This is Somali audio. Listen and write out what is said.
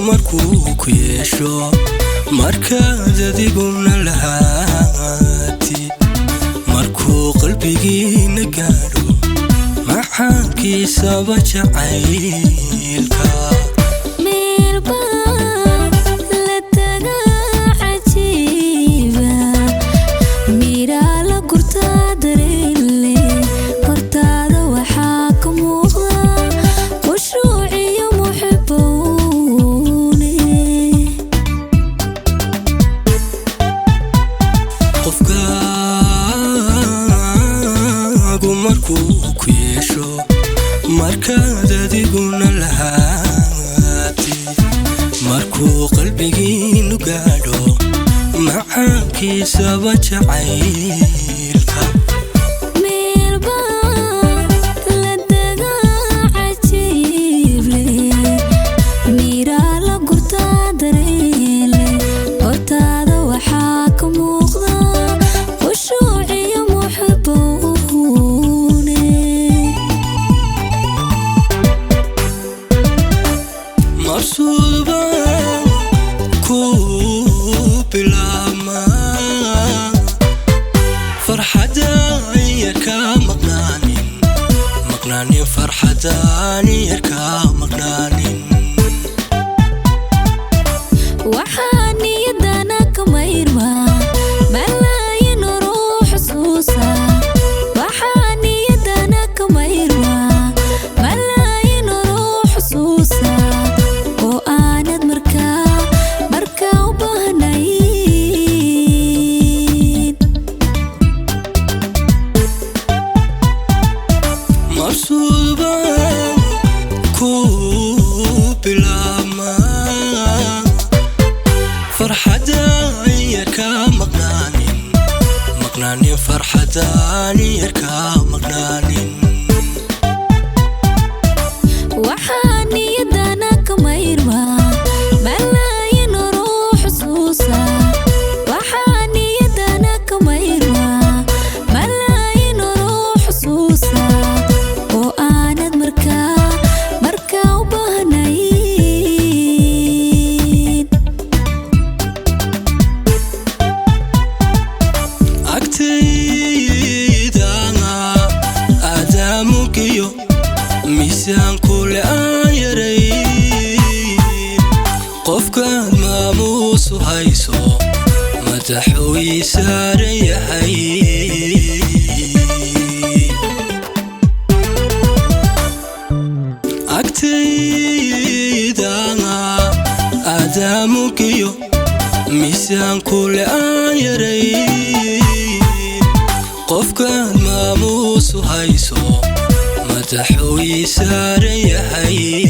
Markuu ku yeesho, markaad adiguna lahaatid, markuu qalbigiina gaadho macaankiisaba jacaylka. Meelbaa la tagaa cajiiba, miraa la gurtaa dareelle, hortaada waxaa ka muuqda khushuuciyo muxibowne. Qofkaagu markuu ku yeesho, markaad adiguna lahaatid, markuu qalbigiinu gaadho macaankiisaba jacaylka. Meelbaa la tagaa cajiible, miraa la gurtaa dareelle, hortaada waxaa ka muuqda khushuuciyo muxibowne. Mabsuudba ku bilaabma farxadaan yarka maqnaanin, maqnaanin, farxadaan yarka maqnaanin. Waxaa niyadana ka mayrma malaayin ruux xusuusa, waxaa niyadana ka mayrma malaayin ruux xusuusa oo aanad markaa u baahnayn. Mabsuudba ku bilaabma farxadaan yarka maqnaanin, maqnaanin, farxadaan yarka maqnaanin. Waxaa niyadana ka mayrma malaayin ruux xusuusa, waxaa niyadana ka mayrma malaayin ruux xusuusa oo aanad markaa u baahnayn. Agtayda aadaamugiyo miisaankule aan yaray, qofkaad maamuusu hayso madaxuu ii saaran yahay. Agtayda aadaamugiyo miisaankule aan yaray, qofkaad maamuusu hayso madaxuu ii saaran yahay.